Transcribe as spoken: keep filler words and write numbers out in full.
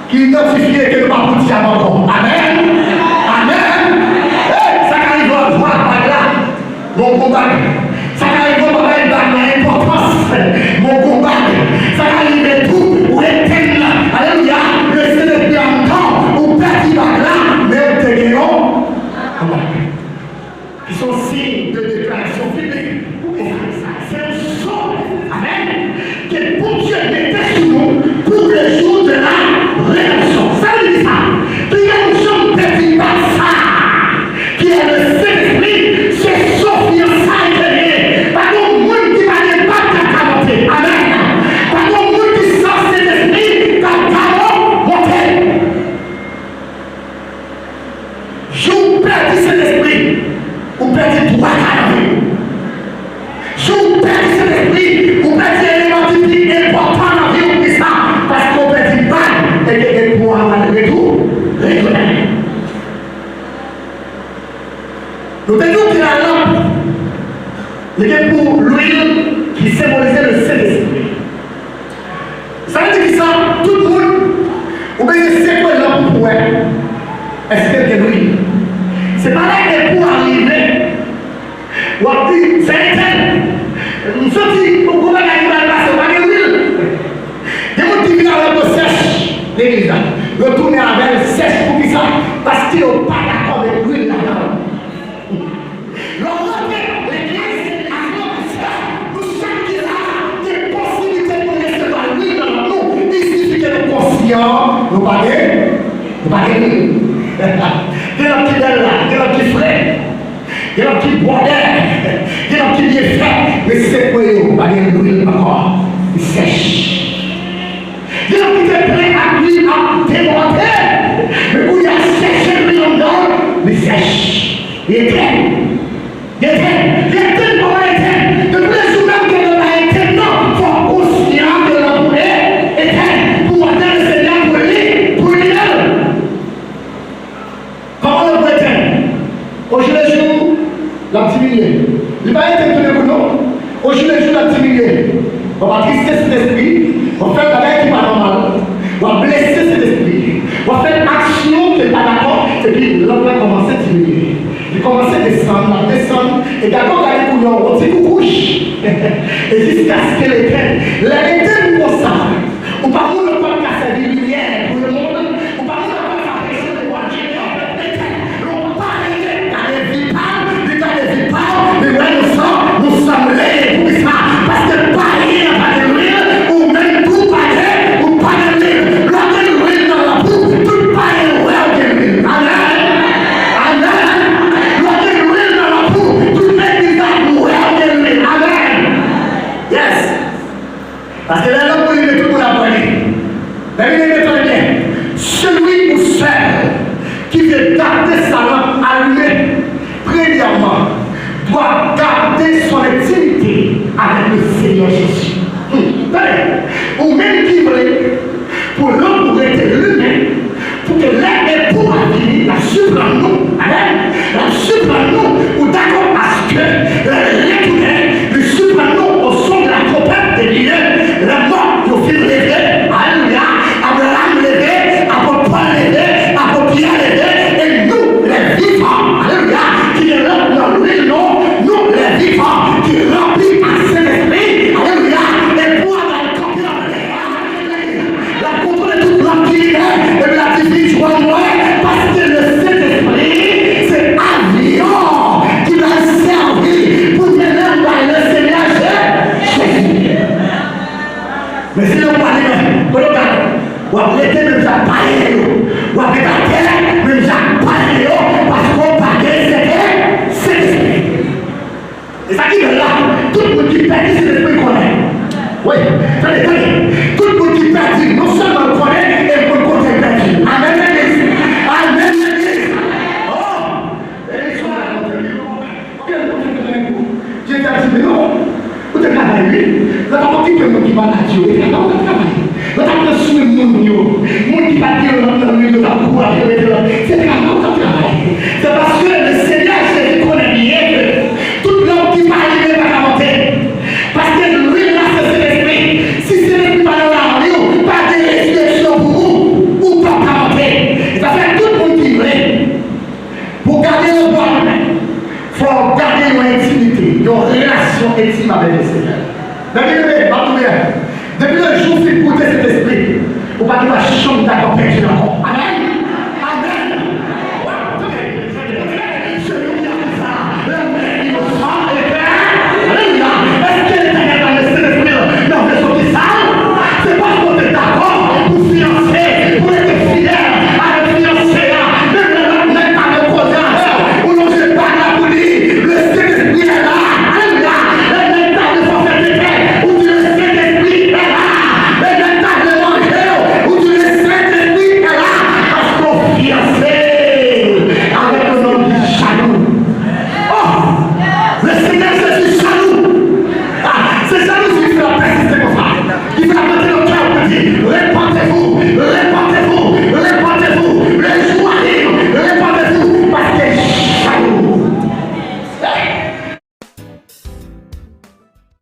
ki idantifye ke nou pa pou dyab ankò. Amèn! Amèn! Ey, sa ka rive w ap jwe ak bag la, men w gon bag. Sa ka rive w pa bay bag la enpòtans, men w gon bag. Sa ka rive tou, ou etenn la. Alelouya! Lespri anndan, ou pèdi bag la, men w te gen yon, yon bag. Ki se yon siy de deklarasyon piblik. Se yon so, amèn, ke Bondye mete sou nou pou le jour de la rédemption. Sa vle di sa, piga nou janm pèdi bag sa, ki è le Sentespri, se so fiyansay ke li ye. Pa gen moun ki pa gen bag k ap gawote. Amèn. Pa gen moun ki san Sentespri k ap gawote. Jou w pèdi Sentespri, ou pèdi twa ka nan vi w. Jou w pèdi Sentespri, ou pèdi eleman ki pi enpòtan nan vi w. Poukisa? Paske w pèdi bag, e ke epou a pral retou-, retounen. Nou te di w ki lalanp, li gen pou lwil ki senbolize le Sentespri. Sa vle di kisa? Tout moun, ou bezwen sekwe lanp ou pou wè èske l gen lwil. Se pa lè epou a rive, w ap di, "Sè, etèn, m santi yon gwo bagay ki mal pase, ou pa gen lwil." Gen moun ki vin avèk dlo sèch legliz la, yo tounen avè l sèch. Poukisa? Paske yo pa dakò avèk lwil ladan l. Lè w rantre legliz ak yon sèch, nou chak ki la, gen posiblite pou n resevwa lwil nan lanp nou. Li sifi ke nou konsyan, nou pa gen, nou pa gen lwil. Gen lanp ki bèl la, gen lanp ki fre, gen lanp ki bwòdè, gen lanp ki byen fèt, men sekwe yo, pa gen lwil ankò. Li sèch. Gen lòt ki te plen ak lwil ap debòde. Men kounye a chèche lwil anndan, li sèch. Li etèn. Li etèn. Li etèn kòman etèn? Depi le jou menm ke lòt la etèn nan, fò w konsyan ke lòt ou e-, etèn. Pou w atann Senyè pou li, pou li menm. Kòman yo pou etèn? Ojilejou, l ap diminye. Li pa etèn toudenkou, non. Ojilejou, l ap diminye. W ap atriste Sentespri, w ap fè bagay ki pa nòmal, w ap blese Sentespri, w ap fè aksyon ke l pa dakò, epi lanp lan kòmanse diminye. Li kòmanse desann, l ap desann, e gade w gade kounye a, w on ti koukouch. E jiskaske l etèn. Lè l etèn konsa, ou pa moun nan pòt ka sèvi limyè pou lemonn, ou pa moun nan pòt ka preche pou Bondye, lè w pa rete gade vi pa w, li gade vi pa w, li wè nou san, nou sanble. Poukisa? Paske payen an pa gen lwil, ou menm tou pa gen, ou pa gen lwil. Lè w gen lwil nan lanp ou, tout payen wè w gen lwil. Amèn. Amèn. Lè w gen lwil nan lanp ou, tout legliz la wè w gen lwil. Amèn. Yes. Paske lè lanp ou limen, tout moun ap wè li. Lè li limen, tande byen. Celui ou celle qui veut garder sa lampe allumée, premièrement, doit garder son intimité avec le Seigneur Jésus. Hmm. Tande, ou menm ki vle pou lanp ou rete limen, pou ke lè epou a vini, l ap siprann nou. Amèn. L ap siprann nou. Ou dakò aske lè l retounen, li siprann nou au son de la trompette de Dieu. Lè mò yo fin leve, alelouya, Abraham leve, apot Pòl leve, apot Pyè leve, e nou, les vivants, alelouya, ki gen lanp nan lwil nou, nou, les vivants, ki ranpli ak Sentespri, alelouya, epou a pral kanpe anlè a. L ap kontwole tout lanp ki limen, epi l ap di, "Vin jwenn mwen," paske le Sentespri se avyon ki pral sèvi pou mennen w bay le Senyè Je-, Jezi. Men si lanp ou pa limen, kote w gade? W ap rete menm jan ak payen yo. W ap rete atè menm jan ak payen yo, paske w pa gen Sentespri. E sa ki bèl la, tout moun ki pèdi Sentespri konnen. Wi, tande, tande. Tout moun ki pèdi, non sèlman l konnen, e l konn kote l pèdi. Amèn, legliz. Amèn, legliz. Oh! E istwa la montre nou. Ok, l montre nou, tande pou. Jezi a di, men non, ou te travay, wi. Lè w t ap okipe moun ki malad yo, epi lè w t ap travay. Lè w t ap pran swen moun yo. Moun ki pa t gen lanp nan lwil yo, t ap kouraje yo, rete la. Eti m avèk Lesenyè. Mè byeneme, m ap di w byen, depi le jou w fin goute Sentespri, ou pa gen dwa janm dakò pèdi l ankò.